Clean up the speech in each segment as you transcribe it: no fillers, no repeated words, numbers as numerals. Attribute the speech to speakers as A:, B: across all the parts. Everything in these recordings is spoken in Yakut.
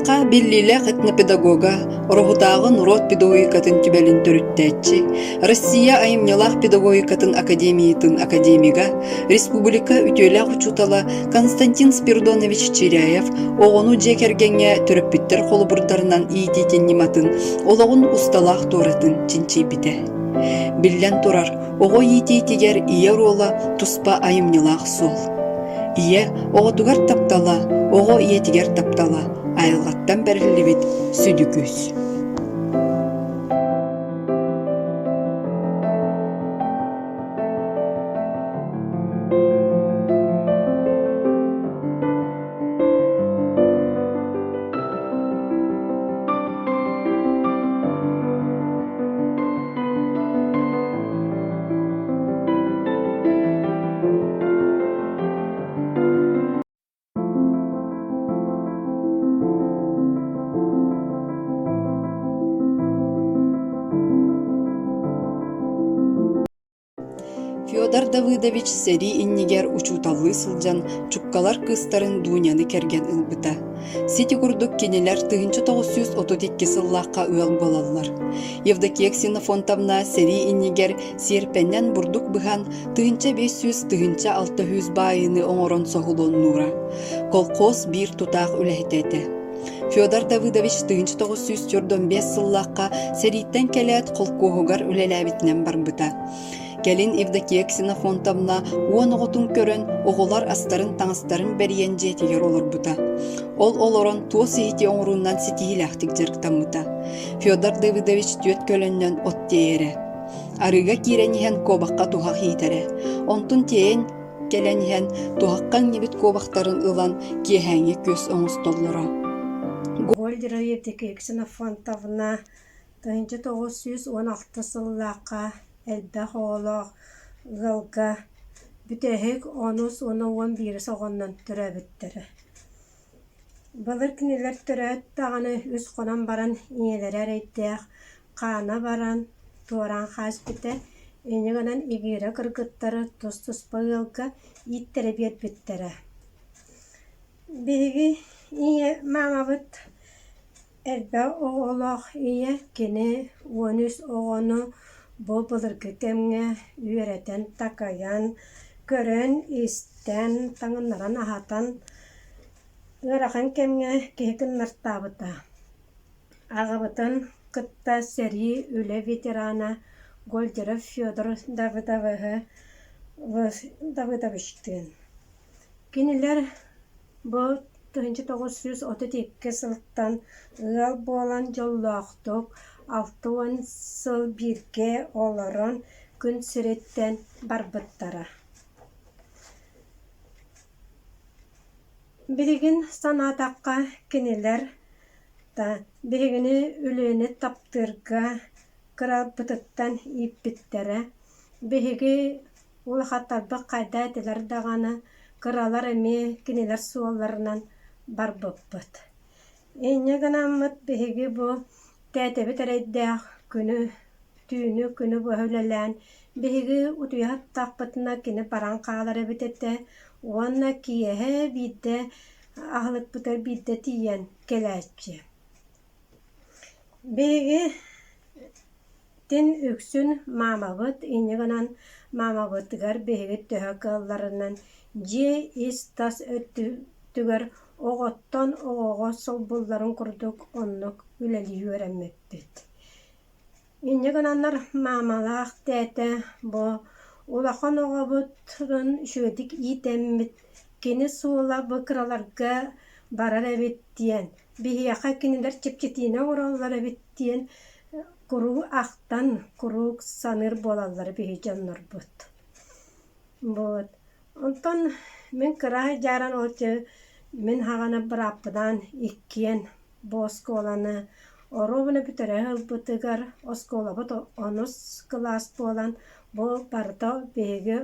A: Саха биллиилээх этнопедагога, Ороһутааҕы норуот педагогикатын түмэлин төрүттээччи, Россия айымньылаах педагогикатын академиятын академига, республика үтүөлээх учуутала Константин Спиридонович Чиряев оҕону дьиэ кэргэҥҥэ төрөппүттэр холобурдарынан иитиитин ньыматын олоҕун усталаах туоратын чинчийбитэ. Биллэн турар, оҕо иитиитигэр ийэ оруола туспа айымньылаах суол. Ийэ оҕотугар таптала, оҕо ийэтигэр таптала айылҕаттан бэриллибит сүдү күүс. Федор Давыдович сэрии иннигэр учууталлыы сылдьан чуккалар кыыстарын Дуняны кэргэн ылбыта. Сити курдук кинилэр 1932 сыллаахха ыал буолаллар. Евдокия Ксенофонтовна сэрии иннигэр сиэрпэннэн бурдук быһан 1500 1600 баайыыны оҥорон соһулуоннуура. Колхоз биир тутаах үлэһитэ этэ. Федор Давыдович 1945 сыллаахха сэрииттэн кэлээт холкуоһугар үлэлээбитинэн барбыта. Кэлин Евдокия Ксенофонтовна уон оҕотун көрөн, оҕолор астарын-таҥастарын бэрийэн дьиэтигэр олорбута. Ол олорон туос иһити оҥоруунан ситиһиилээхтик дьарыктаммыта. Федор Давыдович түөрт көлөннөн от тиэйэрэ. Арыыга киирэн иһэн куобахха туһах иитэрэ. Онтун тиэйэн кэлэн иһэн туһахха иҥнибит куобахтарын ылан киэһээҥҥи күөс оҥостоллоро.
B: Гольдерова Евдокия Ксенофонтовна 1916 сыллаахха элбэх оҕолоох ыалга бүтэһик онус уонна уон биирис оҕоннон төрөөбүттэрэ. Былыр кинилэр төрөөт даҕаны үс хонон баран ийэлэрэ эрэйдээх хаана баран туораан хаалбыта, инньэ гынан игирэ кыргыттары тус-туспа ыалга ииттэрэ биэрбиттэрэ. Биһиги ийэ маамабыт элбэх оҕолоох ийэ, кини 13 оҕону бу былыргы кэмҥэ үөрэтэн-такайан, көрөн-истэн, таҥыннаран аһатан ыарахан кэмҥэ киһи гыннартаабыта. Аҕабытын кытта сэрии, үлэ ветерана Гольдеров Федор Давыдовиһы Давыдовичтыын. Кинилэр бу 1932 сылтан ыал буолан дьоллоохтук 60 сыл бииргэ олорон күн сириттэн барбыттара. Билигин санаатахха кинилэр да биһигини үлэни таптыырга кырабытыттан ииппиттэрэ. Биһиги улахаттарбыт хайда этилэр даҕаны, кыралар эмиэ кинилэр суолларынан барбыппыт. Инньэ гынаммыт биһиги бу тээтэбит эрэйдээх күнү түүнү күнү быһа үлэлээн биһиги утуйа сыттахпытына кини баран хаалар эбит этэ уонна киэһэ биирдэ аһылыкпытыгар биирдэ тиийэн кэлээччи. Биһиги тин үксүн маамабыт инньэ гынан маамабытыгар биһиги төһө кыалларынан дьиэ ис-тас өттүгэр оҕоттон оҕоҕо солбулларын курдук оннук үлэлии үөрэммиппит. Инньэ гынаннар маамалаах тээтэ бу улахан оҕобутун үчүгэйдик иитэммит, кини суола бу кыраларга барар эбит диэн, биһиэхэ кинилэр чэпчэтиини оҥороллор эбит диэн куруук ахтан, куруук саныыр буолаллар биһи дьоннорбут. Вот. Онтон мин кыра сылдьаран ол мин хаҕана бырааппынаан иккиэн Бу оскуоланы оруобуна бүтэрэ ылбытыгар оскуолабыт онус кылаас буолан бу барыта биһиги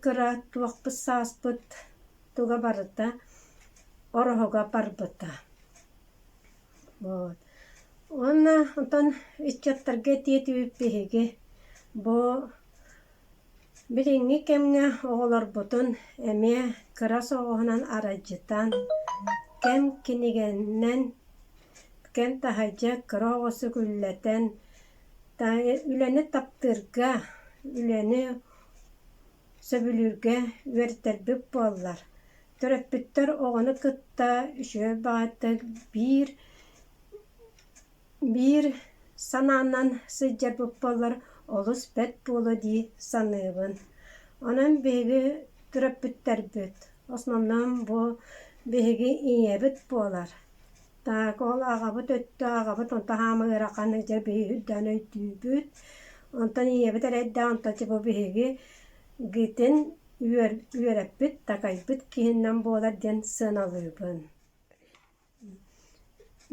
B: кыра туохпут сааспыт туга барыта Ороһуга барбыта. Вот. Уонна онтон ыччаттарга этиэ биһиги бу Билиҥҥи кэмҥэ оҕолорбутун эмиэ кыра соҕуһунан аралдьытан, Кэм кинигэнэн, кэм таһырдьа кыра оҕусу үллэтэн, үлэни таптыырга, үлэни сөбүлүүргэ үөрэтэрбит буоллар. Төрөппүттэр оҕону кытта үчүгэй баҕайытык биир Биир санаанан сылдьарбыт буоллар олус бэрт буолуо дии саныыбын. Онон биһиги төрөппүттэрбит, основном бу биһиги ийэбит буолар. Так ол аҕабыт өттө аҕабыт онто хаама ыарахан дьэ биһиги үрдээн өйдүүбүт. Онтон ийэбит эрэйдээх онтон типа биһиги гитин үөрэппит, такайбыт киһинэн буолар диэн сыаналыыбын.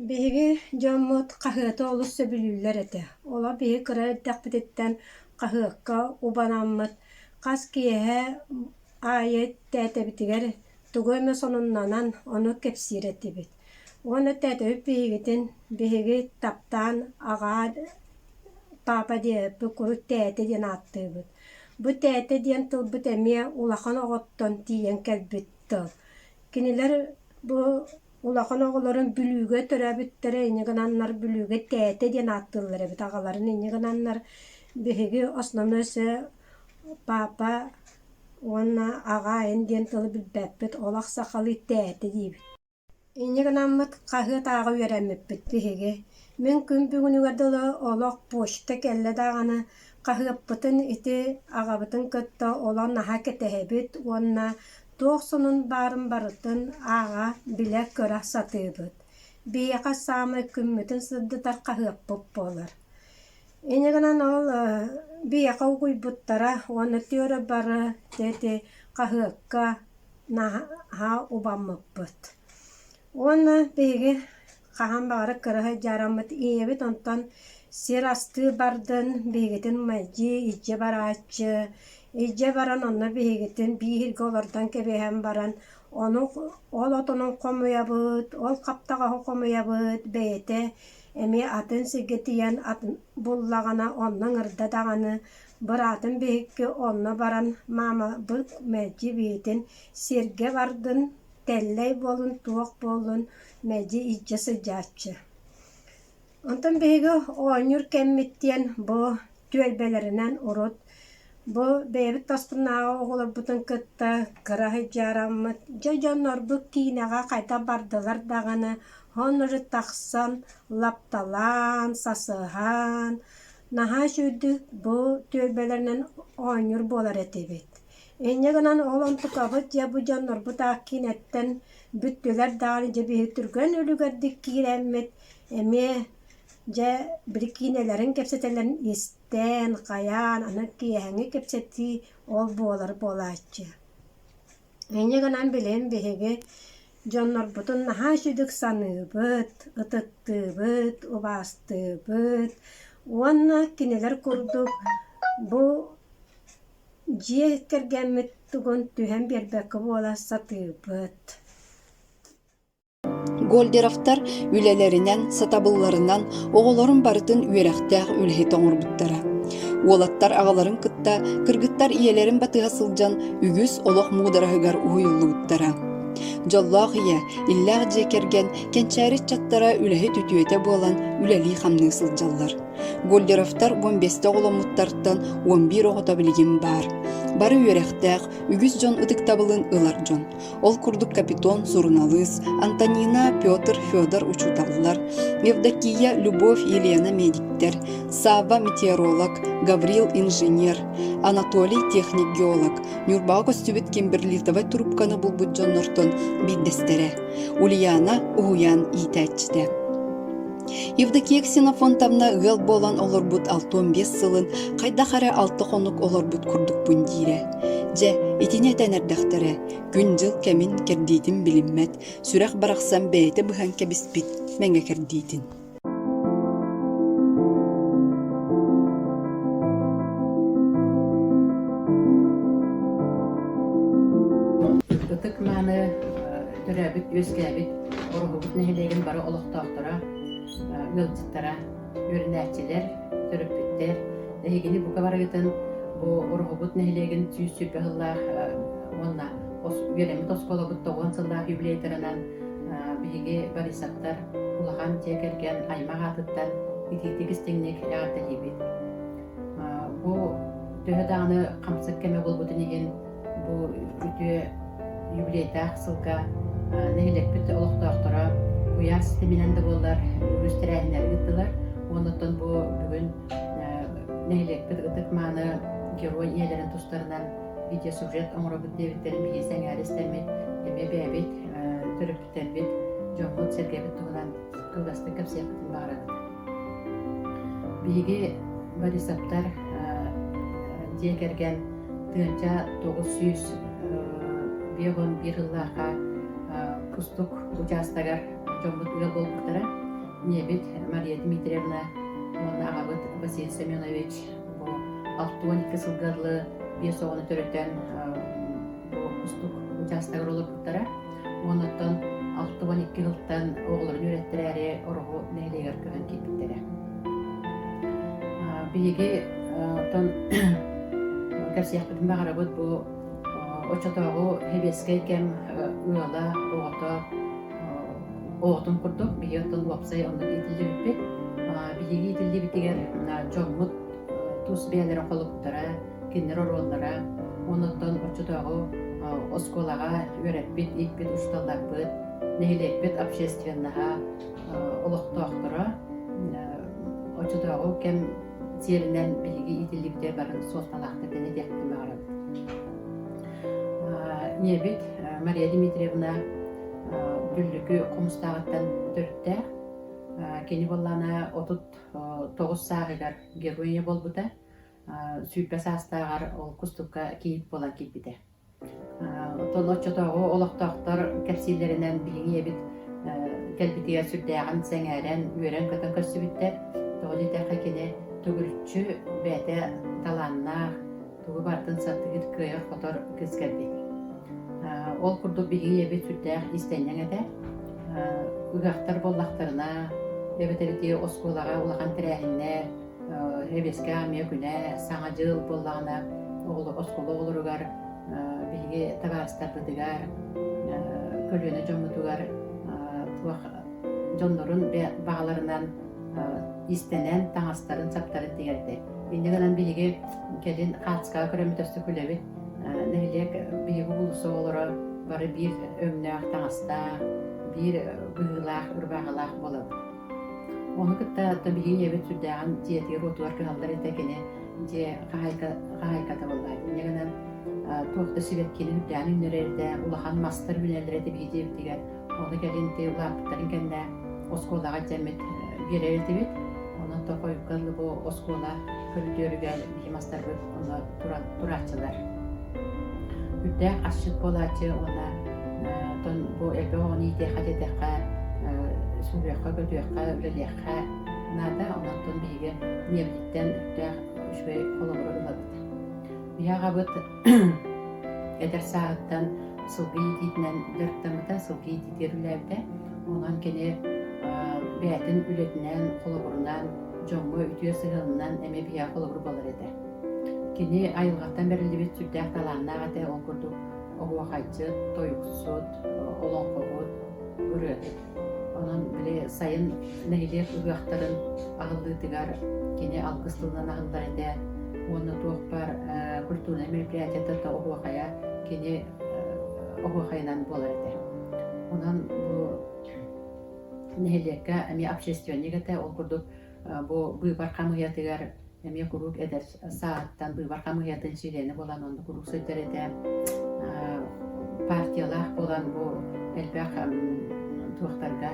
B: Биһиги дьоммут хаһыаты олус сөбүлүүллэр этэ. Олор биһиги кыра эрдэхпититтэн хаһыакка убанаммыт, хас киэһэ аайы тээтэбитигэр тугу эмэ сонуннанан ону кэпсиир этибит. Уонна тээтэбит биһигитин биһиги таптаан аҕаа папа диэбиппит куруук тээтэ диэн ааттыыбыт. Бу тээтэ диэн тылбыт эмиэ улахан оҕоттон тиийэн кэлбит тыл. Кинилэр бу улахан оҕолорун Бүлүүгэ төрөөбүттэрэ инньэ гынаннар Бүлүүгэ тээтэ диэн ааттыыллар эбит аҕаларын инньэ гынаннар биһиги основной өссө папа уонна аҕа эн диэн тылы билбэппит олох сахалыы тээтэ диибит. Инньэ гынаммыт хаһыат ааҕа үөрэммиппит биһиги. Мин күн бүгүнүгэр дылы олох почта кэллэ даҕаны хаһыаппытын ити аҕабытын кытта олох наһаа кэтэһэбит уонна туох сонун баарын барытын ааҕа, билэ-көрө сатыыбыт. Биһиэхэ саамай күммүтүн сырдатар хаһыаппыт буолар. Инньэ гынан ол биһиэхэ угуйбуттара уонна түөрэ бары ити хаһыакка наһаа убаммыппыт. Уонна биһиги хаһан баҕарар кыра сылдьараммыт ийэбит онтон сир астыы бардын биһигитин мэлдьи илдьэ барааччы, илдьэ баран онно биһигитин бииргэ олордон кэбиһэн баран ону ол отонун хомуйабыт, ол хаптаҕаһы хомуйабыт бэйэтэ эмиэ атын сиргэ тиийэн атын буллаҕына онно ыҥырда даҕаны быраатым биһикки онно баран маамабыт мэлдьи биһитин сиргэ бардын тэллэй буоллун, туох буоллун мэлдьи илдьэ сылдьааччы. Онтон биһиги оонньуур кэммит диэн бу түөлбэлэринэн урут бу бэйэбит таспынааҕы оҕолорбутун кытта кыра сылдьаараммыт дьэ дьоннорбут киинэҕэ хайдах бардылар даҕаны оннугу тахсан лапталаан, сасыһан наһаа үчүгэйдик бу түөлбэлэринэн оонньуур буолар этибит. Инньэ гынан ол онтукабыт дьэ бу дьоннорбут аах киинэттэн бүттүлэр даҕаны дьэ биһиги түргэн үлүгэрдик киирэммит эмиэ дьэ били киинэлэрин кэпсэтэллэрин истэн, хайаан аны киэһэҥҥи кэпсэтии ол буолар буолааччы. Инньэ гынан билигин биһиги дьоннорбутун наһаа үчүгдүк саныыбыт, ытыктыыбыт, убаастыыбыт уонна кинилэр курдук бу Дьиэ кэргэммит тугун түһэн биэрбэккэ буола сатыыбыт.
A: Гольдеровтар үлэлэринэн, сатабылларынан оҕолорун барытын үөрэхтээх үлэһит оҥорбуттара. Уолаттар аҕаларын кытта кыргыттар ийэлэрин батыһа сылдьан үгүс олох муудараһыгар уһуйуллубуттара. Дьоллоох ийэ, иллээх дьиэ кэргэн кэнчээри ыччаттара үлэһит үтүөтэ буолан үлэлии-хамныы сылдьаллар. Гольдеровтар 15 оҕоломмуттартан 11 оҕото билигин баар. Бары үөрэхтээх, үгүс дьон ытыктабылын ылар дьон. Ол курдук Капитон суруналыыс, Антонина, Петр, Федор учууталлар, Евдокия, Любовь, Елена медиктэр, Савва метеоролог, Гаврил инженер, Анатолий техник-геолог, Ньурбаҕа көстүбүт кимберлитовай трубканы булбут дьоннортон биирдэстэрэ, Ульяна уһуйаан иитээччитэ. Евдокия Ксенофонтовна ыал буолан олорбут 65 сылын хайдах эрэ алта хонук олорбут курдукпун диирэ. Дьэ, итини этэн эрдэхтэрэ, күн-дьыл кэмин кэрдиитин билиммэт, сүрэх барахсан бэйэтэ быһан кэбиспит мэҥэ кэрдиитин.
C: Ытык-мааны төрөөбүт-үөскээбит Ороһубут нэһилиэгин бары олохтоохторо, ыалдьыттара, үөрэнээччилэр, төрөппүттэр, эһигини бука барыгытын бу Ороһубут нэһилиэгин 120 сыллаах уонна үөрэммит оскуолабыт 90 сыллаах юбилейдарынан Биһиги Борисовтар улахан дьиэ кэргэн аймах аатыттан итиитик истиҥник эҕэрдэлиибит. Бу төһө даҕаны хамсык кэмэ буолбутун иһин бу үтүө юбилейдаах сылга нэһилиэкпит олохтоохторо куйаар ситиминэн да буоллар үгүс тэрээһиннэри ыыттылар. Уонна оттон бу бүгүн нэһилиэкпит ытык-мааны герой ийэлэрин тустарынан видеосюжет оҥоробут диэбиттэрин биһиги сэҥээрэ истэммит, эмиэ бэйэбит төрөппүттэрбит, дьоммут-сэргэбит туһунан кылгастык кэпсиэхпитин баҕарабыт. Биһиги Борисовтар дьиэ кэргэн 1951 сыллаахха Кустук учаастагар дьоммут ыал буолбуттара. Ийэбит Мария Дмитриевна уонна аҕабыт Василий Семенович бу 62 сылга дылы биэс оҕону төрөтөн бу Кустук учаастагар олорбуттара. Уонуттан 62 сылтан оҕолорун үөрэттэрээри Ороһу нэһилиэгэр көһөн киирбиттэрэ. Биһиги оттон кэпсиэхпитин баҕарабыт бу оччотооҕу сэбиэскэй кэм ыала, оҕото оҕотун курдук биһиги оттон уопсай оннук иитиллибиппит. Биһиги иитиллибитигэр дьоммут тус бэйэлэрин холобуттара, кинилэр оруоллара, онуттан оччотооҕу оскуолаҕа үөрэппит, ииппит учууталларбыт, нэһилиэкпит общественноһа, олохтоохторо оччотооҕу кэм сиэринэн биһиги иитиллибитигэр бары суолталаахтар диэн этиэхпитин баҕарабыт. Ийэбит Мария Дмитриевна Дүллүкү Хомустааҕыттан төрүттээх. Кини буоллаҕына 39 сааһыгар герой буолбута. 20 саастааҕар ол кустукка кийиит буолан киирбитэ. Оттон оччотооҕу олохтоохтор кэпсииллэринэн биһиги ийэбит кэлбитигэр сүрдээҕин сэҥээрэн, үөрэн-көтөн көрсүбүттэр. Тоҕо диэтэххэ кини төгүрүччү бэйэтэ талааннаах, тугу барытын сатыыр, кыайар-хотор кыыс кэлбит. Ол курдук биһиги ийэбит сүрдээх иистэнньэҥ этэ. Ыһыахтар буоллахтарына, эбэтэр ити оскуолаҕа улахан тэрээһиннэр, Эбиэскэ армия күнэ, Саҥа дьыл буоллаҕына оскуола оҕолоругар, биһиги табаарыстарбытыгар, көлүөнэ дьоммутугар туох дьоннорун баҕаларынан иистэнэн таҥастарын-саптарын тигэрдэ. Инньэ гынан биһиги кэлин хаацкаҕа көрөммүт өссө күлэбит. Нэһилиэк биһиги уулусса оҕолоро бары биир өҥнөөх таҥастаах, биир быһыылаах, ырбаахылаах буолабыт. Ону кытта оттон биһиги ийэбит сүрдээҕин дьиэтигэр-уотугар кыһаллар этэ кини дьиэ хаһаайка хаһаайката буоллаҕа. Инньэ гынан туох да сибэккини үрдээҕин үүннэрэр этэ, улахан мастар үүнэллэр этэ биһиги дьиэбитигэр. Ону кэлин ити улааппыттарын кэннэ оскуолаҕа дьэммит биэрэр этибит. Онон хойукка дылы бу оскуола көрүдүөрүгэр биһи мастарбыт онно туран турааччылар. Үрдээх асчыт буолааччы уонна оттон бу элбэх оҕону иитиэххэ диэтэххэ сүүрүөххэ-көтүөххэ, үлэлиэххэ наада. Онон биһиги ийэбититтэн үрдээх үчүгэй холобуру ылабыт. Биһи аҕабыт эдэр сааһыттан сылгы иитиитинэн дьарыктаммыта, сылгы иитиитигэр үлэлээбитэ. Онон кини бэйэтин үлэтинэн, холобурунан, дьоҥҥо үтүө сыһыанынан эмиэ биһиэхэ холобур буолар этэ. Кини айылҕаттан бэриллибит сүрдээх талааннаах этэ, ол курдук оһуохайдьыт, тойуксут, олоҥхоһут, ырыаһыт. Онон били сайын нэһилиэк ыһыахтарын аһыллыытыгар кини алгыс тылынан аһыллар этэ уонна туох баар культурнай мероприятията да оһуохайа кини оһуохайынан буолар этэ. Онон бу нэһилиэккэ эмиэ общественник этэ, ол курдук бу быыбар хамыыһыйатыгар эмиэ куруук эдэр сааһыттан быыбар хамыыһыйатын чилиэнэ буолан онно куруук сылдьар этэ. Партиялаах буолан бу элбэх туохтарга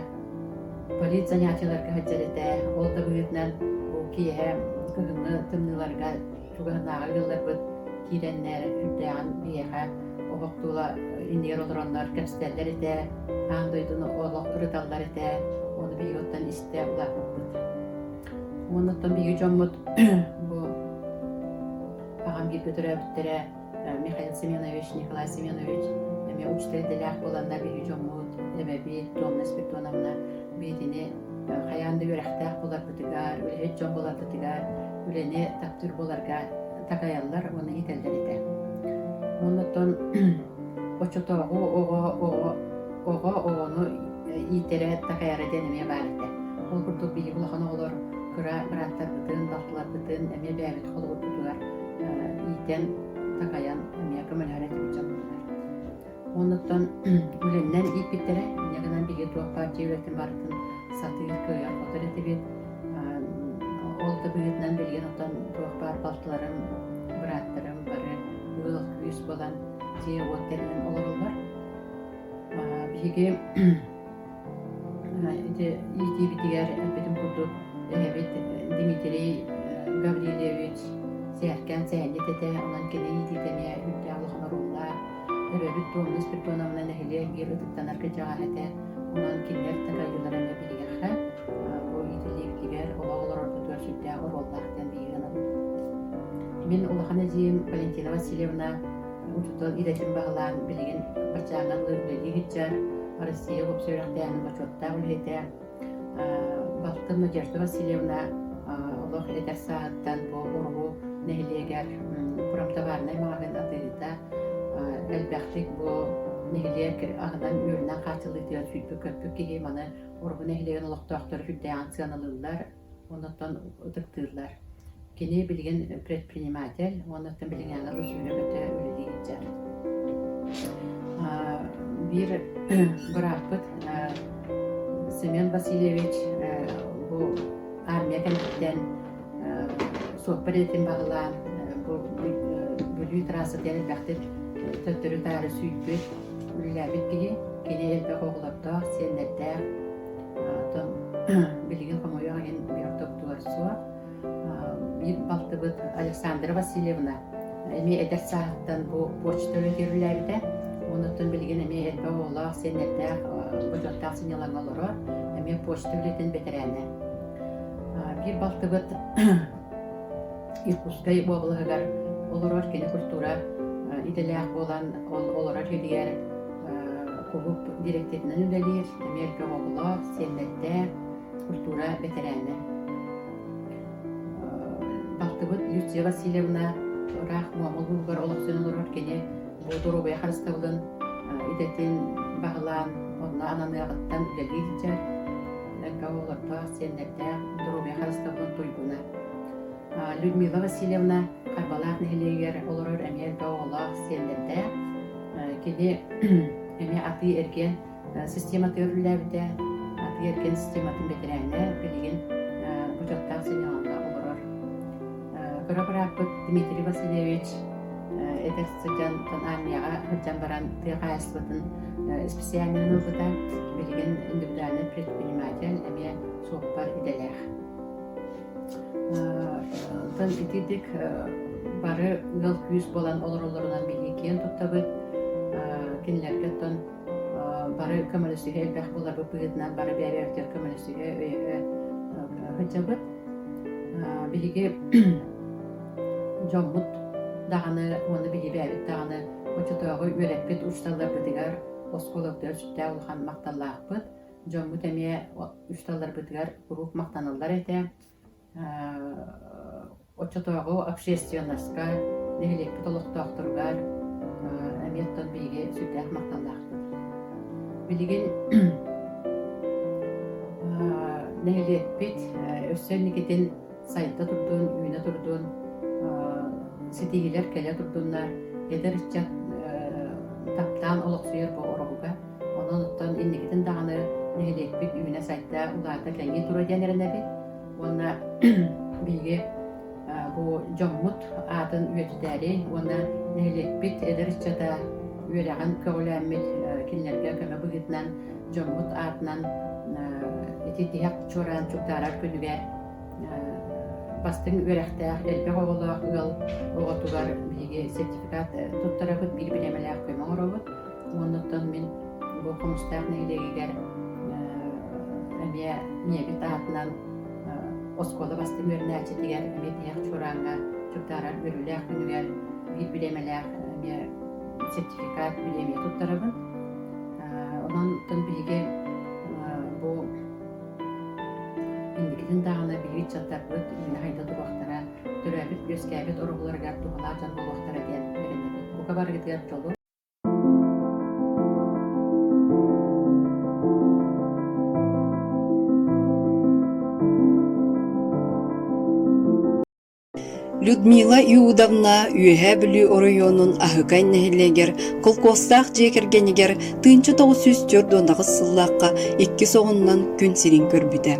C: политзанятиеларга сылдьар этэ. Ол да быһыытынан бу киэһэ кыһыҥҥы тымныыларга чугаһынааҕы ыалларбыт киирэннэр үрдээҕин биһиэхэ оһох тула иннигэр олороннор кэпсэтэллэр этэ, аан дойдуну олох ырыталлар этэ, ону биһиги оттон истэ улааппыппыт. Уонна оттон биһиги дьоммут бу аҕам бииргэ төрөөбүттэрэ Михаил Семенович, Николай Семенович эмиэ учитель идэлээх буоланнар биһиги дьоммут, эбэбит Домна Спиридоновна биһигини хайаан да үөрэхтээх буоларбытыгар, үлэһит дьон буоларбытыгар, үлэни таптыыр буоларга такайаллар уонна иитэллэр этэ. Уонна оттон оччотооҕу оҕо оҕо оҕо оҕону иитэрэ, такайара диэн эмиэ баар этэ. Ол курдук биһиги улахан оҕолор кыра бырааттарбытын, балтыларбытын эмиэ бэйэбит холобурбутугар иитэн, такайан эмиэ көмөлөһөр этибит дьоммутугар. Оннуттан үлэннэн ииппиттэрэ. Инньэ гынан биһиги туох баар дьиэ үлэтин барытын сатыыр, кыайар-хотор этибит. Ол да быһыытынан билигин оттон туох баар балтыларым, бырааттарым бары ыал күүс буолан дьиэ-уот тэринэн олороллор. Биһиги ити иитиибитигэр эппитим курдук эһэбит Дмитрий Гаврильевич Сээркээн сэһэнньит этэ, онон кини иитиитэ эмиэ үрдээх улахан оруоллаах. Эбэбит Домна Спиридоновна нэһилиэк биир ытыктанар кырдьаҕаһа этэ, онон кинилэр такайыылара эмиэ биһиэхэ бу иитиллиибитигэр олох олорорбутугар сүрдээх оруоллаах диэн биһиги гынабыт. Мин улахан эдьиийим Валентина Васильевна учуутал идэтин баһылаан билигин баччааҥҥа дылы үлэлии сылдьар, Россия уопсай үөрэхтээһинин бочуоттаах үлэһитэ. Балтым Надежда Васильевна олох эдэр сааһыттан бу Уруһу нэһилиэгэр промтоварнай маҕаһыын атыыһыта элбэхтик бу нэһилиэк аһынан-үөлүнэн хааччыллыытыгар сүүрбүт-көппүт киһи маны Уруһу нэһилиэгин олохтоохторо сүрдээҕин сыаналыыллар оннуттан ытыктыыллар. Кини билигин предприниматель уоннаттан билиҥҥээҥҥэ сүүрэ-көтө үлэлии сылдьар. Биир бырааппыт Семен Васильевич бу армия кэнниттэн суоппар идэтин баһылаан бу Бүлүү трассатыгар элбэхтик төттөрү-таары сүүрбүт, үлэлээбит киһи. Кини элбэх оҕолордоох, сиэннэрдээх. Оттон билигин хомойуох иһин биир ортотугар суох. Биир балтыбыт Александра Васильевна эмиэ эдэр сааһыттан бу почта үлэтигэр үлэлээбитэ. Онуттан билигин эмиэ элбэх оҕолоох, сиэннэрдээх, бочуоттаах сынньалаҥҥа олорор. Эмиэ почта үлэтин бэтэрээнэ. Биир балтыбыт Иркутскай уобалаһыгар олорор, кини культура идэлээх буолан, ол олорор сиригэр кулууп дириэктэринэн үлэлиир, эмиэ элбэх оҕолоох, сиэннэрдээх, культура бэтэрээнэ. Балтыбыт Люция Васильевна ыраах Муома улууһугар олохсуйан олорор кини бу доруобуйа харыстабылын идэтин баһылаан, онно ананыаҕыттан үлэлии сылдьар, элбэх оҕолордоох, сиэннэрдээх, доруобуйа харыстабылын туйгуна. Людмила Васильевна Харбалаах нэһилиэгэр олорор эмиэ элбэх оҕолоох, сиэннэрдээх. Кини эмиэ атыы-эргиэн систематыгар үлэлээбитэ. Атыы-эргиэн систематын бэтэрээнэ, билигин бочуоттаах сынньалаҥҥа олорор. Кыра бырааппыт Дмитрий Васильевич эдэр сылдьан армияҕа сылдьан баран тыа хаһаайыстыбатын специальноһын ылбыта. Билигин индивидуальный предприниматель, эмиэ суоппар идэлээх. Оттон итирдик бары ыал күүс буолан олороллорунан биһиги киэн туттабыт. Кинилэргэ оттон бары көмөлөсүһэ элбэх буоларбыт быһыытынан бары бэйэ-бэйэбитигэр көмөлөсүһэ, өйөһө сылдьабыт. Биһиги дьоммут даҕаны уонна биһиги бэйэбит даҕаны оччотооҕу үөрэппит учууталларбытыгар, оскуолабытыгар сүрдээх улахан махталлаахпыт. Дьоммут эмиэ учууталларбытыгар куруук махтаналлар этэ. Оччотооҕу общественноска, нэһилиэкпит олохтоохторугар эмиэ оттон биһиги сүрдээх махталлаахпыт. Билигин нэһилиэкпит өссө инникитин сайда турдун, үүнэ турдун, ситиһиилэр кэлэ турдуннар, эдэр ыччат таптаан олохсуйар бу ороһуга Онон оттон инникитин даҕаны нэһилиэкпит үүнэ-сайда, улаата кэҥии туруо диэн эрэнэбит. Уонна биһиги бу дьоммут аатын үйэтитээри уонна нэһилиэкпит эдэр ыччата үөрэҕин көҕүлээммит кинилэргэ көмө быһыытынан дьоммут аатынан ити тиһэх чуораан чугдаарар күнүгэр бастыҥ үөрэхтээх, элбэх оҕолоох ыал оҕотугар биһиги сертификат туттарабыт, биир бириэмэлээх көмө оҥоробут. Уоннуттан мин бу Хомустаах нэһилиэгигэр эмиэ ийэбит аатынан оскуола бастыҥ үөрэнээччитигэр эмиэ тиһэх чуорааҥҥа чугдаарар үөрүүлээх күнүгэр биир бириэмэлээх эмиэ сертификат бириэмийэ туттарабын. Онон биһиги бу инникитин даҕаны биһиги ыччаттарбыт үүнэ-сайда туруохтара, төрөөбүт-үөскээбит оруолларыгар туһалаах дьон буолуохтара диэн эрэнэбит. Бука барыгытыгар дьолу!
A: Людмила Иудовна Үөһээ Бүлүү оройуонун Аһыкай нэһилиэгэр холкуостаах дьиэ кэргэнигэр 1948 сыллаахха иккис оҕоннон күн сирин көрбүтэ.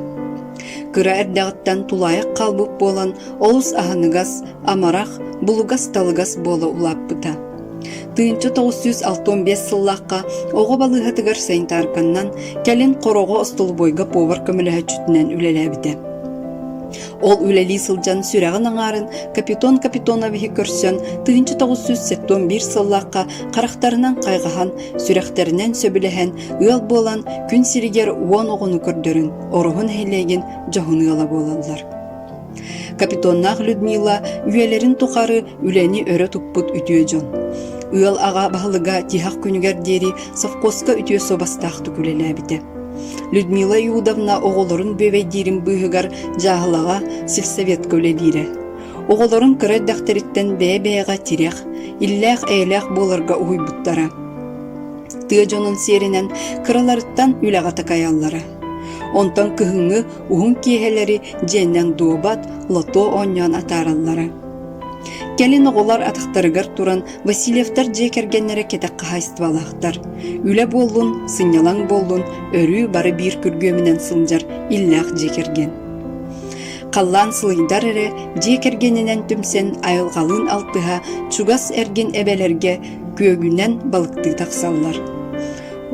A: Кыра эрдэҕиттэн тулаайах хаалбыт буолан олус аһыныгас, амарах, булугас-талыгас буола улааппыта. 1965 сыллаахха оҕо балыыһатыгар санитарканнан, кэлин Хороҕо остолобуойга повар көмөлөһөөччүтүнэн үлэлээбитэ. Ол үлэлии сылдьан сүрэҕин аҥаарын Капитон Капитоновиһы көрсөн 1971 сыллаахха харахтарынан хайҕаһан, сүрэхтэринэн сөбүлэһэн, ыал буолан күн сиригэр 10 оҕону көрдөрөн, Ороһу нэһилиэгин дьоһун ыала буолаллар. Капитоннаах Людмила үйэлэрин тухары үлэни өрө туппут үтүө дьон. Ыал аҕа баһылыга тиһэх күнүгэр диэри совхозка үтүө суобастаахтык үлэлээбитэ. Людмила Иудовна оҕолорун бүөбэйдиирин быыһыгар дьааһылаҕа сельсоветка үлэлиирэ. Оҕолорун кыра эрдэхтэриттэн бэйэ-бэйэҕэ тирэх, иллээх-эйэлээх буоларга уһуйбуттара. Тыа дьонун сиэринэн кыраларыттан үлэҕэ такайаллара. Онтон кыһыҥҥы уһун киэһэлэри дьиэннэн дуобат, лото оонньоон атаараллара. Кэлин оҕолор атахтарыгар туран Васильевтар дьиэ кэргэннэрэ кэтэх хаһаайыстыбалаахтар. Үлэ буоллун, сынньалаҥ буоллун, өрүү бары биир күргүөмүнэн сылдьар иллээх дьиэ кэргэн. Халлаан сылыйдар эрэ дьиэ кэргэнинэн түмсэн айылҕалыын алтыһа чугас эргин эбэлэргэ күөгүнэн балыктыы тахсаллар.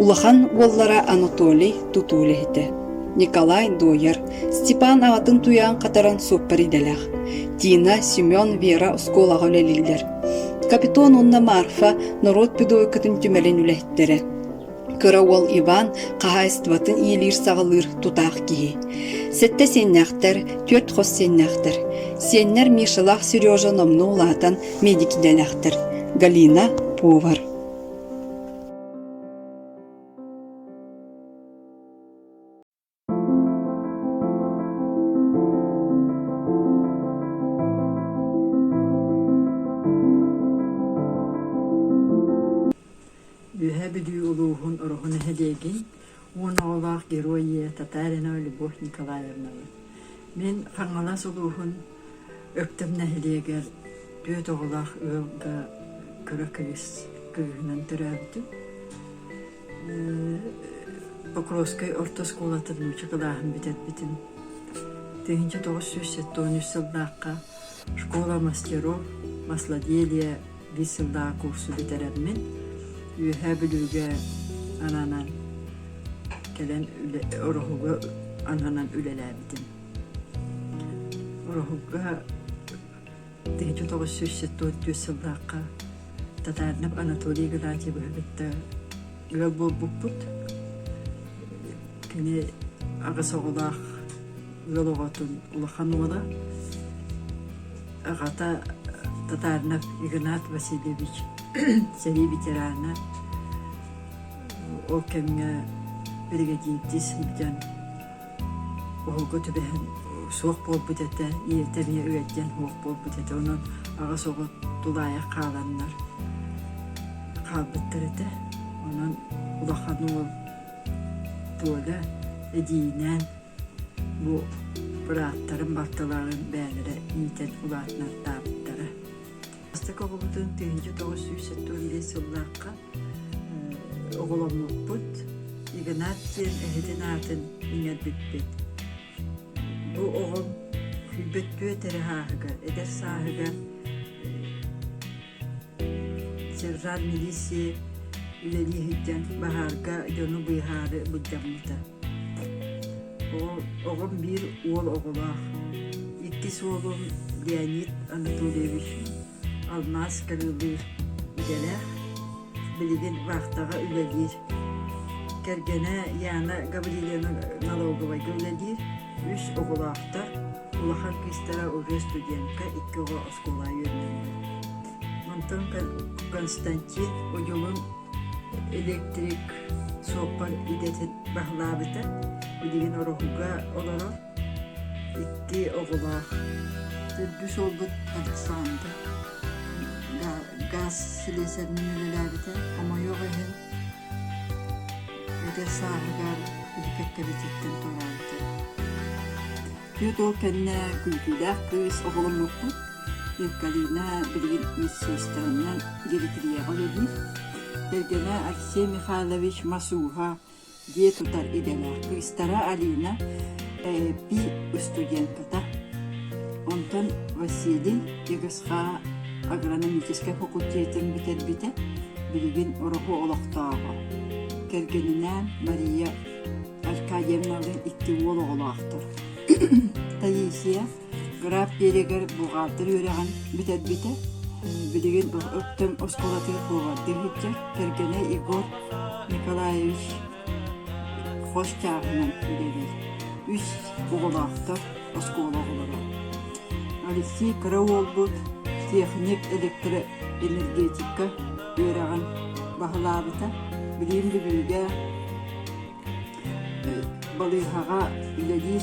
A: Улахан уоллара Анатолий тутуу үлэһитэ. Николай дуойар, Степан аҕатын туйаан хатаран суоппар идэлээх. Тина, Семен, Вера оскуолаҕа үлэлииллэр. Капитон уонна Марфа норуот педагогикатын түмэлин үлэһиттэрэ. Кыра уол Иван хаһаайыстыбатын иилиир-саҕалыыр тутаах киһи. Сэттэ сиэннээхтэр, түөрт хос сиэннээхтэр. Сиэннэр Мишалаах Сережа номнуо улаатан медик идэлээхтэр. Галина повар.
D: Үөһээ Бүлүү улууһун Ороһу нэһилиэгин 10 оҕолоох Герой ийэ Татаринова Любовь Николаевнабын. Мин Хаҥалас улууһун Өктөм нэһилиэгэр түөрт оҕолоох ыалга кыра кыыс кыыһынан төрөөбүтүм. Покровскай орто оскуолатын нуучча кылааһын бүтэрбитим. 1973 сыллаахха школа мастеров маслоделия биир сыллаах курсу бүтэрэммин, Үөһээ Бүлүүгэ ананан кэлэн Ороһуга ананан үлэлээбитим. Ороһуга 1974 сыллаахха Татаринов Анатолий Игнатьевиһы кытта ыал буолбуппут. Кини аҕыс оҕолоох ыал оҕотун улахан уола. Аҕата Татаринов Игнат Васильевич сэрии ветерана. Ол кэмҥэ биригэдьиирдии сылдьан Оһолго түбэһэн суох буолбут этэ, ийэтэ эмиэ ыалдьан суох буолбут этэ, онон аҕыс оҕо тулаайах хааланнар хаалбыттар этэ. Онон улахан уол Толя эдьиийинээн бу бырааттарын, балтыларын бэйэлэрэ иитэн улаатыннартаабыттара. Бастакы оҕобутун 1975 сыллаахха оҕоломмуппут. Игнат диэн эһэтин аатын иҥэрбиппит. Бу оҕом сүүрбэттүөрт эрэ сааһыгар, эдэр сааһыгар сержант милиции үлэлии сылдьан баһаарга дьону быыһаары былдьаммыта. Оҕом биир уол оҕолоох. Иккис уолум Леонид Анатольевич алмаас кырыылыыр идэлээх, билигин вахтаҕа үлэлиир. Кэргэнэ Яна Гаврильевна налоговайга үлэлиир, үс оҕолоохтор, улахан кыыстара уже студентка, икки оҕо оскуолаҕа үөрэнэллэр. Онтон Константин Одьулун электрик суоппар идэтин баһылаабыта, билигин Ороһуга олорор. Икки оҕолоох.
E: Төрдүс уолбут Александр гаас силиэсэринэн үлэлээбитэ. Хомойуох иһин, эдэр сааһыгар киһи кэккэбититтэн туораабыта. Түөрт уол кэннэ күүтүүлээх кыыс оҕоломмуппут. Галина билигин медсестранан гериатрияҕа үлэлиир. Кэргэнэ Алексей Михайлович мас ууһа, дьиэ тутар идэлээх. Кыыстара Алина ПИ студентката. Онтон Василий ЕГСХ агрономическай факультетын бүтэрбитэ, билигин Ороһу олохтооҕо. Кэргэнинээн Мария Аркадьевналыын икки уол оҕолоохтор. Таисия Граф Биэрэгэр бухгалтер үөрэҕин бүтэрбитэ. Билигин Өктөм оскуолатыгар повардыы сылдьар. Кэргэнэ Егор Николаевич хос чааһынан үлэлиир. Үс оҕолоохтор, оскуола оҕолоро. Алексей кыра уолбут техник электроэнергетика үөрэҕин баһылаабыта. Билигин Бүлүүгэ Балыыһаҕа үлэлиир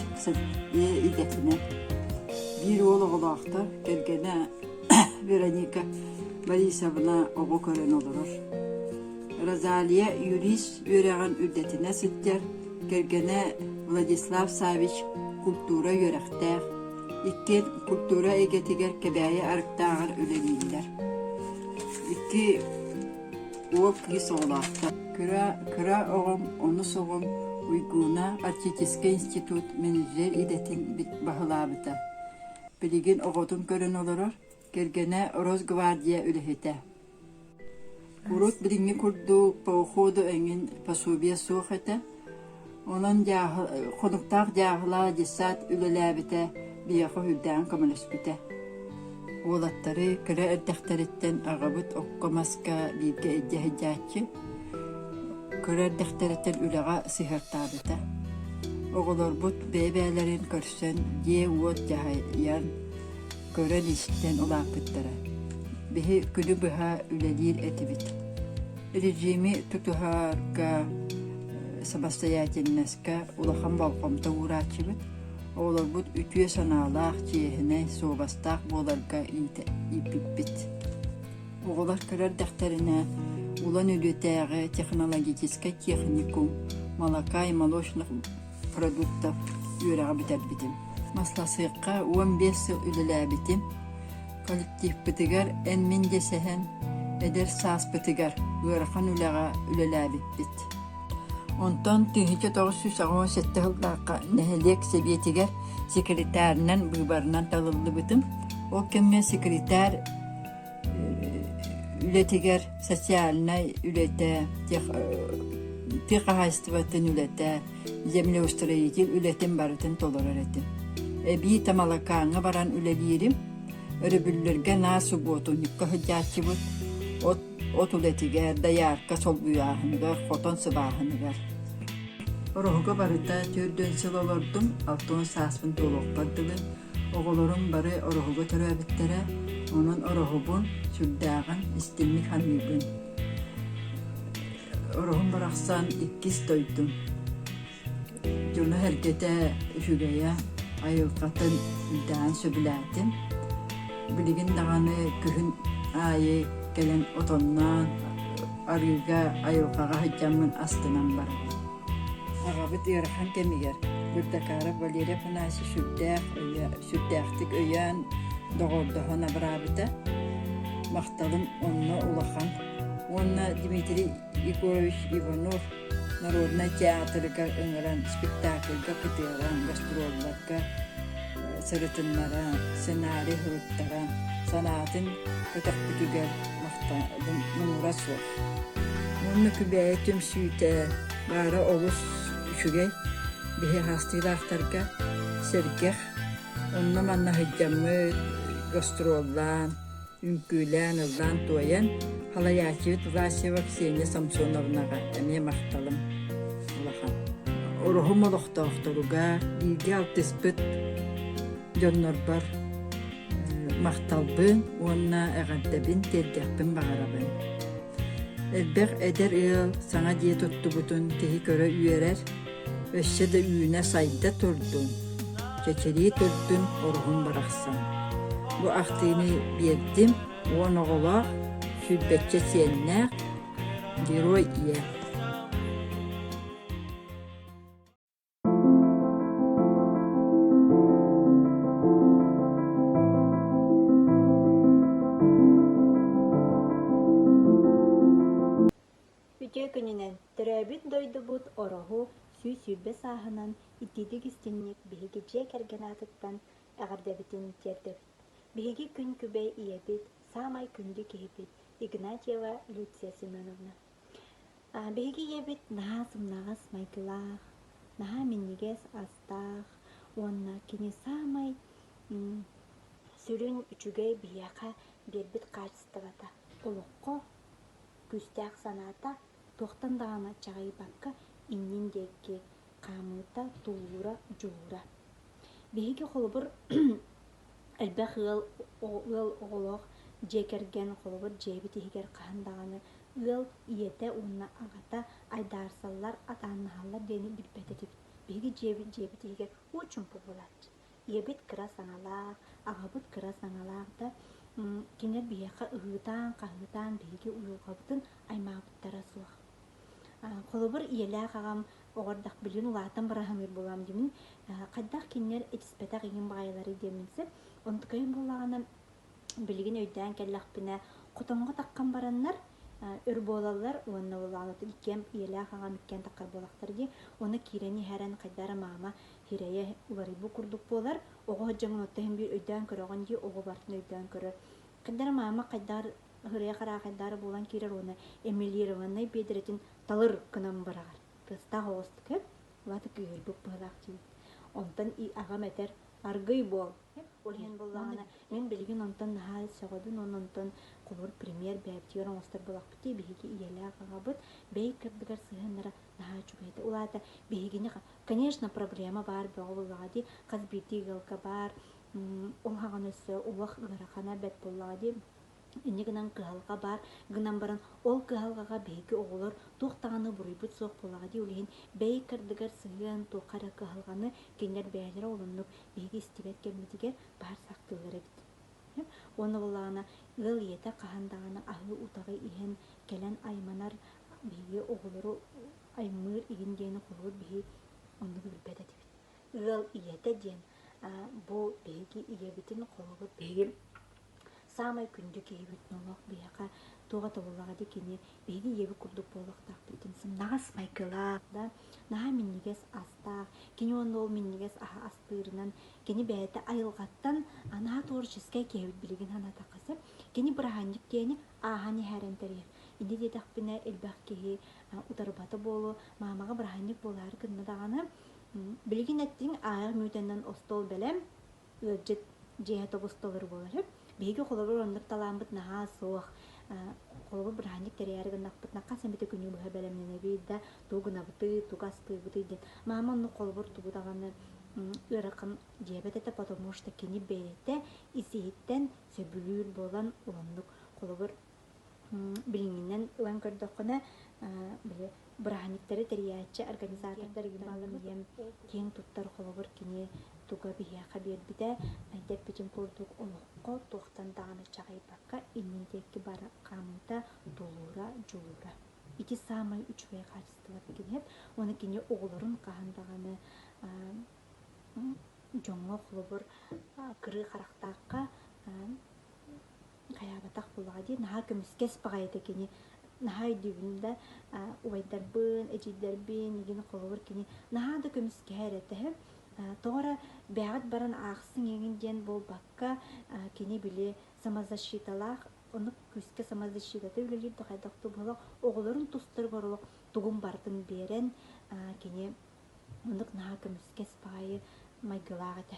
E: идэтинэн биир уол оҕолоохтор, кэргэнэ Вероника Борисовна оҕо көрөн олорор. Розалия юрист үөрэҕин үрдэтинэ сылдьар, кэргэнэ Владислав Савич культура үөрэхтээх, иккиэн культура эйгэтигэр Кэбээйи Арыктааҕар үлэлииллэр. Икки Уол кыыс оҕолоохтор. Кыра, кыра оҕом, онус оҕом Уйгууна Арктическай институт менеджер идэтин баһылаабыта. Билигин оҕотун көрөн олорор, кэргэнэ Росгвардия үлэһитэ. Урут билиҥҥи курдук по уходу эҥин пособие суох этэ. Онон хонуктаах дьааһыла десант үлэлээбитэ биһиэхэ үрдээн көмөлөспүтэ. Уолаттары кыра эрдэхтэриттэн аҕабыт окко-маска бииргэ илдьэ сылдьааччы, кыра эрдэхтэриттэн үлэҕэ сыһыартаабыта. Оҕолорбут бэйэ-бэйэлэрин көрсөн, дьиэ-уот дьаһайан, көрөн-истэн улааппыттара. Биһи күнү быһа үлэлиир этибит. Режими тутуһарга, самостоятельноска улахан болҕомто уурааччыбыт. Оҕолорбут үтүө санаалаах, чиэһинэй, суобастаах буоларга ииппиппит. Оҕолор кыра эрдэхтэринэ Улан Үдүтээҕи технологическай техникум молока и молочных продуктов үөрэҕи бүтэрбитим. Масласыахха 15 сыл үлэлээбитим. Коллективпытыгар эн-мин дэсэһэн, эдэр сааспытыгар ыарахан үлэҕэ үлэлээбиппит. Онтон 1987 сыллаахха нэһилиэк сэбиэтигэр секретарынан быыбарынан талыллыбытым. Ол кэмҥэ секретарь үлэтигэр социальнай үлэтэ, тыа хаһаайыстыбатын үлэтэ, землеустроитель үлэтин барытын толорор этим. Эбии Тамалакааҥҥа баран үлэлиирим. Өрөбүллэргэ наар субуотунньукка сылдьааччыбыт. От, от үлэтигэр, доярка солбуйааһыныгар, хотон сыбааһыныгар. Ороһуга барыта 40 сыл олордум, 60 сааспын туолуохпар дылы. Оҕолорум бары Ороһуга төрөөбүттэрэ, онон Ороһубун сүрдээҕин истиҥник саныыбын. Ороһум барахсан иккис дойдум. Дьоно-сэргэтэ үчүгэйэ, айылҕатын үрдээҕин сөбүлээтим. Билигин даҕаны күһүн аайы кэлэн отонноон, арыыга, айылҕаҕа сылдьаммын астынан барабын. Аҕабыт ыарахан кэмигэр Бурдакаров Валерий Афанасьевич сүрдээх өйө, сүрдээхтик өйөөн, доҕордоһон абыраабыта. Махталым онно улахан. Уонна Дмитрий Егорович Иванов народнай театрыгар ыҥыран спектакльга кытыаран, гастролларга сырытыннаран, сценарий суруттаран, санаатын көтөхпүтүгэр махталым муҥура суох. Уонна Күбээйи түмсүүтэ баара олус үчүгэй. Биһи хаастыылаахтарга сэргэх, онно-манна сылдьаммыт, гастроллаан, үҥкүүлээн, ыллаан-туойан, халайааччыбыт Власьева Ксения Самсоновнаҕа эмиэ махталым улахан. Ороһум олохтоохторугар бииргэ алтыспыт дьоннорбор махталбын уонна эҕэрдэбин тиэрдиэхпин баҕарабын. Элбэх эдэр ыал саҥа дьиэ туттубутун киһи көрө үөрэр, өссө да үүнэ-сайда турдун, чэчирии турдун оруһун барахсан. Бу ахтыыны биэрдим 10 оҕолоох, сүүрбэччэ сиэннээх Герой ийэ.
F: Үтүө күнүнэн! Төрөөбүт дойдубут Ороһу 120 сааһынан итиитик-истиҥник биһиги дьиэ кэргэн аатыттан эҕэрдэбитин тиэрдэбит. Биһиги күн күбэй ийэбит, саамай күндү киһибит Игнатьева Люция Семеновна. Биһиги ийэбит наһаа сымнаҕас майгылаах, наһаа минньигэс астаах уонна кини саамай сүрүн үчүгэй биһиэхэ биэрбит хаачыстыбата олоххо күүстээх санаата туохтан даҕаны чаҕыйбакка иннин диэки хаамыыта, тулуура, дьулуура. Биһиги холобур элбэх ыал ыал оҕолоох дьиэ кэргэн холобур дьиэбит иһигэр хаһан даҕаны ыал ийэтэ уонна аҕата айдаарсаллар, атааннаһаллар диэни билбэт этибит. Биһиги дьиэбит дьиэбит иһигэр уу чуҥку буолааччы. Ийэбит кыра саҥалаах, аҕабыт кыра саҥалаах да, кинилэр биһиэхэ ыһыытаан-хаһыытаан биһиги уйулҕабытын аймаабыттара суох. Холобур, ийэлээх аҕам оҕордох билигин улаатан быраһыныыр буолаам диэмин, хайдах кинилэр этиспэтэх иҥин баҕайыларый диэммин сөп. Онтукайым буоллаҕына билигин өйдөөн кэллэхпинэ, хотоҥҥо таххан бараннар өр буолаллар уонна буоллаҕына иккиэн ийэлээх аҕам иккиэн таххар буолахтар дии. Уонна киирэн иһэрэн хайдах эрэ маама сирэйэ уларыйбыт курдук буолар. Оҕо сылдьаҥын оттон иһин биир өйдөөн көрөҕүн дии, оҕо барытын өйдөөн көрөр. Хайдах эрэ маама хайдах ырыа хараахайдаары буолан киирэр уонна эмилированнай биэдэрэтин талыр гынан быраҕар. Тыастаах оҕустук һэп, улаата кыыһырбыт быһыылаах дии. Онтон аҕам этэр, аргый буол. Ол иһин буоллаҕына, мин билигин онтон наһаа сөҕөбүн уонна онтон холобур пример бэйэбитигэр оҥостор буоллахпыт дии, биһиги ийэлээх аҕабыт бэйэ ыккардыгар сыһыаннара наһаа үчүгэй этэ. Ол аата биһигини Конечно, проблема баар бөҕө буоллаҕа дии, хас биирдии ыалга баар, ол хаҕан өссө олох ыарахана бэрт буоллаҕа дии. Инньэ гынан кыһалҕа баар гынан баран, ол кыһалҕаҕа биһиги оҕолор туох даҕаны буруйбут суох буоллаҕа дии, ол иһин бэйэ ыккардыгар сыһыан, туохха эрэ кыһалҕаны кинилэр бэйэлэрэ олоннук биһиги истибэт кэммитигэр баар сахтыыллар эбит. Уонна буоллаҕына ыал ийэтэ хаһан даҕаны аһыы утаҕы иһэн кэлэн айманар биһиги оҕолору аймыыр игин диэни холобур биһи оннук билбэт этибит. Ыал ийэтэ диэн бу биһиги ийэбитин холобур биһиги саамай күндү киһибит нолох биһиэхэ туох тобуллаҕа дии кини биһиги ийэбит курдук буолуохтаахпыт сымнаҕас майгылаах да наһаа минньигэс астаах кини уонна ол минньигэс аһа астыырынан кини бэйэтэ айылҕаттан анаһа творческай киһибит билигин санаатахха сөп кини бырааһынньык диэни ааһан иһэрэн тэрийэр инди диэтэхпинэ элбэх киһи утарбата буолуо, маамаҕа бырааһынньык буолаары гынна даҕаны, билигин эттиҥ аайах мүөтэннэн остуол бэлэм, ыалдьыт дьиэһэ тобус-толору буолар үһү. Биһиги холобур оннук талааммыт наһаа суох. Холобур бырааһынньык тэрийээри гыннахпытына хас эмитэ күнү быһа бэлэмнэнэбит да, тугу гынабытый, тугу астыыбытый диэн. Маама оннук холобур тугу даҕаны ыарахан диэбэт этэ, потому что кини бэйэтэ ис-иһиттэн сөбүлүүр буолан оннук холобур билиҥҥинэн ылан көрдөххүнэ, били бырааһынньыктары тэрийээччи организатордар диэн киэҥ туттар холобур кини туга биһиэхэ биэрбитэ эппитин курдук олоххо туохтан даҕаны чаҕыйбакка иннин диэки бара хаамыыта, тулуура, дьулуура. Ити саамай үчүгэй хаачыстыбата кини. Уонна кини оҕолорун хаһан даҕаны дьоҥҥо холобур кырыы харахтаахха хайаабатах буоллаҕа дии, наһаа көмүскэс баҕайыта кини наһаа өйдүүбүн да убайдарбын, эдьиийдэрбин игин холобур кини наһаа да көмүскэһэр этэ тоҕо эрэ бэйэҕит баран аахсыҥ эҥин диэн буолбакка кини били самозащиталаах оннук күүскэ самозащитата үлэлиир да хайдах да буолуох оҕолорун тустарыгар олох тугун барытын биэрэн кини оннук наһаа көмүскэс баҕайы майгылаах этэ.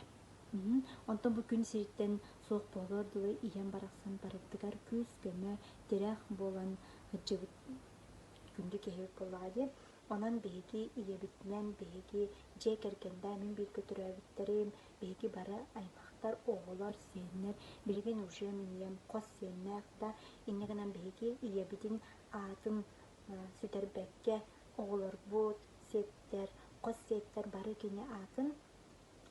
F: Онтон бу күн сириттэн суох буолуор дылы ийэм барахсан барыбытыгар күүс-көмө, тирэх буолан сылдьыбыт күндү киһибит буоллаҕа дии. Онон биһиги ийэбитинэн, биһиги дьиэ кэргэннээх мин бииргэ төрөөбүттэрим, биһиги бары аймахтар, оҕолор, сиэннэр, билигин уже мин ийэм хос сиэннээх да, инньэ гынан биһиги ийэбитин аатын сүтэрбэккэ оҕолорбут, сиэттэр, хос сиэттэр бары кини аатын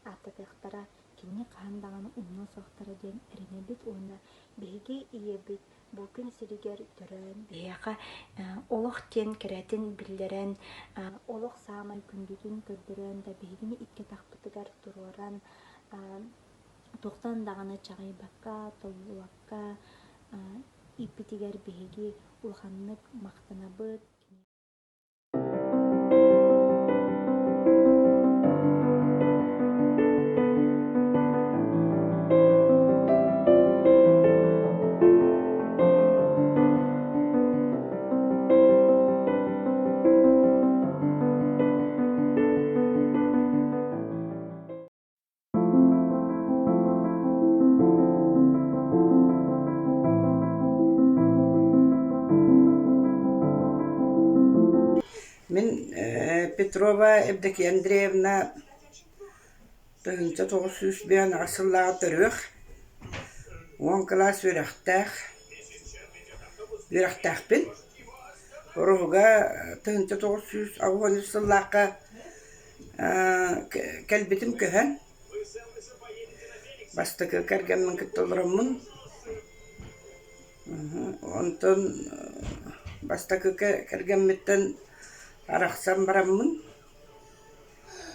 F: ааттатыахтара, кинини хаһан даҕаны умнуо суохтара диэн эрэнэбит уонна биһиги ийэбит бу күн сиригэр төрөөн биһиэхэ олох диэн кэрэтин биллэрэн, олох саамай күндүтүн көрдөрөн да биһигини икки атахпытыгар туруоран туохтан даҕаны чаҕыйбакка, толлубакка ииппитигэр биһиги улаханнык махтанабыт.
G: Мин Петрова Евдокия Андреевна 1998 сыллааҕы төрүөх, уон кылаас үөрэхтээх үөрэхтээхпин. Ороһуга 1983 сыллаахха кэлбитим көһөн, бастакы кэргэммин кытта олороммун Онтон бастакы кэргэммиттэн арахсан бараммын,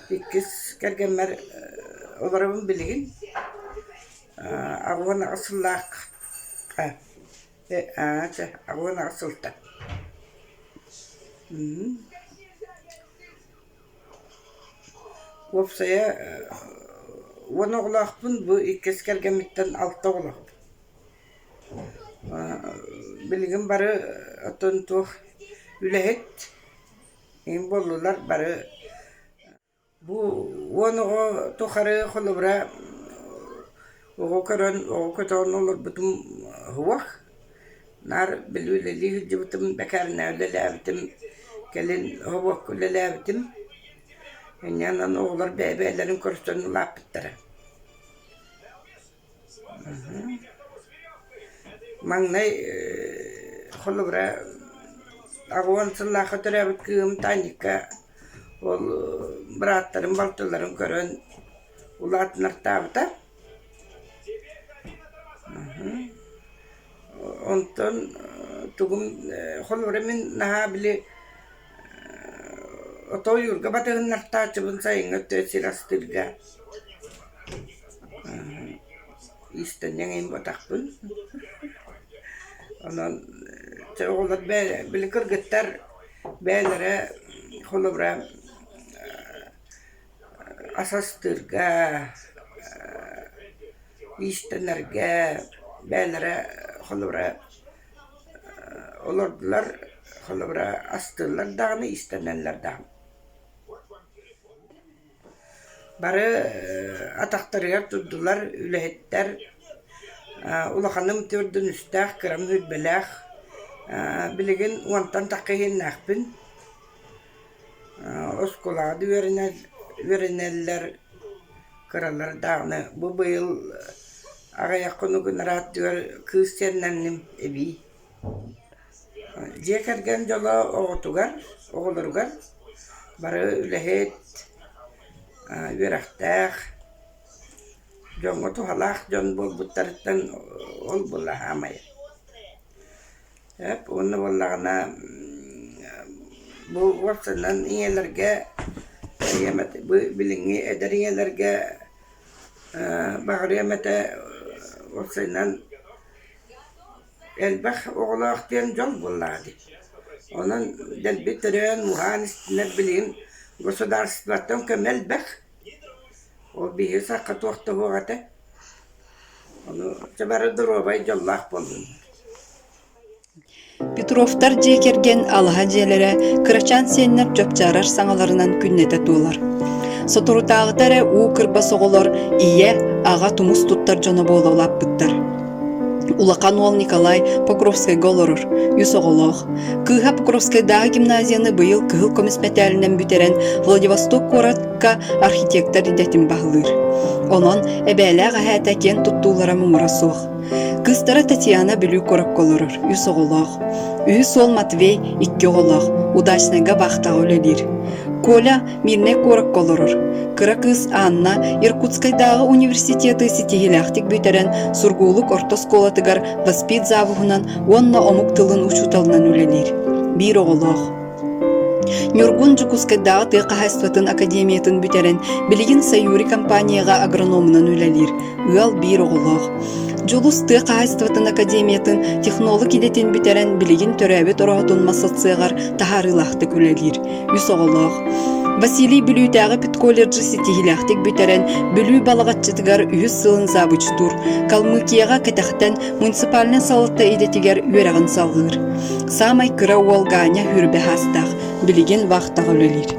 G: иккис кэргэммэр олоробун билигин 88 сыллаахха 88 сылтан. Уопсайа 10 оҕолоохпун, бу иккис кэргэммиттэн алта оҕолоохпун. Билигин бары оттон туох үлэһит иҥин буоллулар бары бу 10 оҕо тухары холобура оҕо көрөн оҕо көтөҕөн олорбутум суох. Наар били үлэлии сылдьыбытым бэкээринэ үлэлээбитим кэлин оһуокка үлэлээбитим. Инньэ гынан оҕолор бэйэ-бэйэлэрин көрсөн улааппыттара. Маҥнай холобура 80 сыллаахха төрөөбүт кыыһым Таника ол бырааттарын, балтыларын көрөн улаатыннартаабыта. Онтон тугум холобура мин наһаа били Отойуурга батыһыннартааччыбын сайыҥҥы өттө сир астыырга иистэнньэҥ иһин буотахпын. Онон чэ оҕолор били кыргыттар бэйэлэрэ холобура ас астыырга, иистэнэргэ бэйэлэрэ холобура Олордулар, холобура, астыыллар даҕаны, иистэнэллэр даҕаны. Бары атахтарыгар турдулар, үлэһиттэр. Улаханым төрдүн үстээх, кырам сүүрбэлээх. Билигин уонтан тахха иһиннээхпин. Оскуолаҕа да үөрэнэр үөрэнэллэр, кыралар даҕаны. Бу быйыл аҕыйах хонугун ырааттыгар кыыс сиэннэнним эбии. Дьиэ кэргэн дьоло оҕотугар, оҕолоругар бары үлэһит, үөрэхтээх, дьоҥҥо туһалаах дьон буолбуттарыттан ол буолла саамай. Эп уонна буоллаҕына бу уопсайынан ийэлэргэ ийэм этэ бу билиҥҥи эдэр ийэлэргэ баҕарыам этэ уопсайынан элбэх оҕолоох диэн дьол буоллаҕа дии. Онон дэлби төрөөн, муһаан истинэр билигин государствоттан көмө элбэх. Ол биһиги сахха туох да суох этэ. Ону чэ бары доруобай, дьоллоох буоллуннар.
A: Петровтар дьиэ кэргэн алаһа дьиэлэрэ кырачаан сиэннэр чопчаарар саҥаларынан күннэтэ туолар. Соторутааҕыта эрэ уу кырбас оҕолор ийэ, аҕа тумус туттар дьоно буола улааппыттар. Улахан уол Николай Покровскайга олорор, үс оҕолоох. Кыыһа Покровскайдааҕы гимназияны быйыл кыһыл көмүс мэтээлинэн бүтэрэн Владивосток куоракка архитектор идэтин баһылыыр. Онон эбээлээх эһээтэ киэн туттуулара муҥура суох. Кыыстара Татьяна Бүлүү куоракка олорор, үс оҕолоох. Үһүс уол Матвей икки оҕолоох, Удачнайга баахтаҕа үлэлиир. Коля Мирнэй куоракка олорор. Кыра кыыс Анна Иркутскайдааҕы университеты ситиһиилээхтик бүтэрэн Сургуулук орто оскуолатыгар воспит завуһунан уонна омук тылын учууталынан үлэлиир. Биир оҕолоох. Ньургун Дьокуускайдааҕы тыа хаһаайыстыбатын академиятын бүтэрэн, билигин Саюри компанияҕа агрономунан үлэлиир, ыал биир оҕолоох. Дьулус тыа хаһаайыстыбатын академиятын технолог идэтин бүтэрэн, билигин төрөөбүт ороһутун массацияҕар таһаарыылаахтык үлэлиир, үс оҕолоох. Василий Бүлүүтээҕи педколледжы ситиһиилээхтик бүтэрэн, Бүлүү Балаҕаччытыгар үһүс сылын завучтуур, Калмыкияҕа кэтэхтэн муниципальнай салалта идэтигэр үөрэҕин салҕыыр. Саамай кыра уол Ганя сүүрбэ саастаах, билигин вахтаҕа үлэлиир.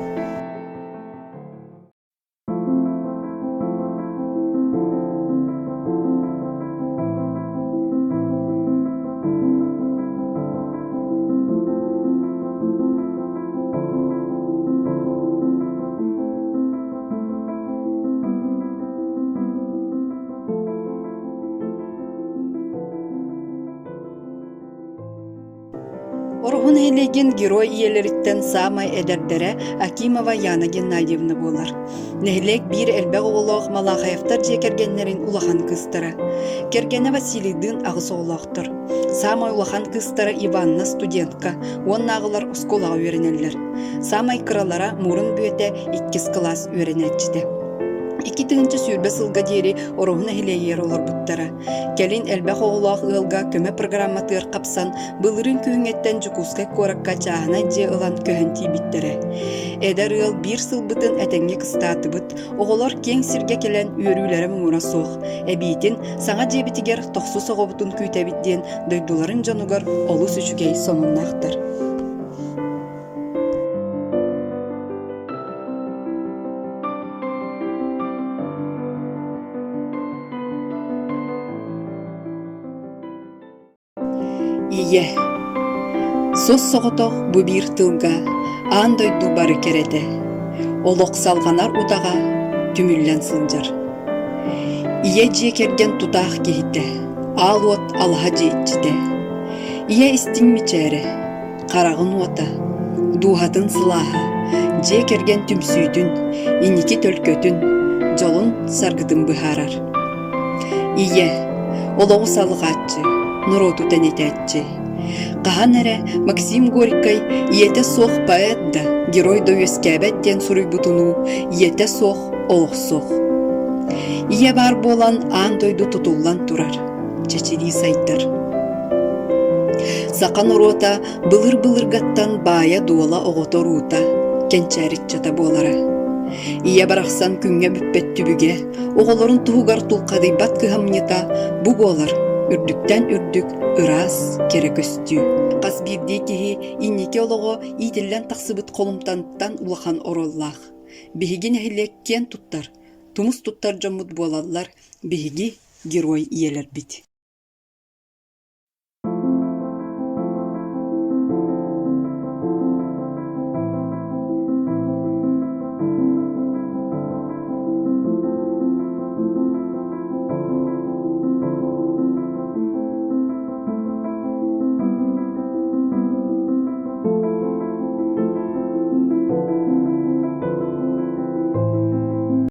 A: нэһилиэгин герой ийэлэриттэн саамай эдэрдэрэ Акимова Яна Геннадьевна буолар. Нэһилиэк биир элбэх оҕолоох Малахаевтар дьиэ кэргэннэрин улахан кыыстара. Кэргэнэ Василийдыын аҕыс оҕолоохтор. Саамай улахан кыыстара Иванна студентка, уоннааҕылар оскуолаҕа үөрэнэллэр. Саамай кыралара Мурун Бүөтэ иккис кылаас үөрэнээччитэ. 2020 сылга диэри Ороһу нэһилиэгэр олорбуттара. Кэлин элбэх оҕолоох ыалга көмө программатыгар хапсан, былырыын күһүҥҥэттэн Дьокуускай куоракка чааһынай дьиэ ылан көһөн тиийбиттэрэ. Эдэр ыал биир сылбытын этэҥҥэ кыстаатыбыт, оҕолор киэҥ сиргэ кэлэн үөрүүлэрэ муҥура суох. Эбиитин саҥа дьиэбитигэр тохсус оҕобутун күүтэбит диэн дойдуларын дьонугар олус үчүгэй сонуннаахтар. Ийэ Сос-соҕотох бу биир тылга аан дойду бары кэрэтэ, олох салҕанар утаҕа түмүллэн сылдьар. Ийэ дьиэ кэргэн тутаах киһитэ, аал уот алаһа дьиэ иччитэ. Ийэ истиҥ мичээрэ, хараҕын уота, дууһатын сылааһа, дьиэ кэргэн түмсүүтүн, инники төлкөтүн, дьолун саргытын быһаарар. Ийэ, олоҕу салҕааччы, норуоту тэнитээччи. Хаһан эрэ Максим Горькай ийэтэ суох поэт да, герой да үөскээбэт диэн суруйбутунуу, ийэтэ суох олох суох. Ийэ баар буолан аан дойду тутуллан турар, чэчирии сайдар. Саха норуота былыр-былыргаттан баайа-дуола оҕото-уруута, кэнчээриччэтэ буолара. Ийэ барахсан күҥҥэ бүппэт түбүгэ, оҕолорун туһугар тулхадыйбат кыһамньыта бу буолар үрдүктэн үрдүк ыраас кэрэ көстүү. Хас биирдии киһи инники олоҕо иитиллэн тахсыбыт холумтантан улахан оруоллаах. Биһиги нэһилиэк киэн туттар, тумус туттар дьоммут буолаллар биһиги герой ийэлэрбит.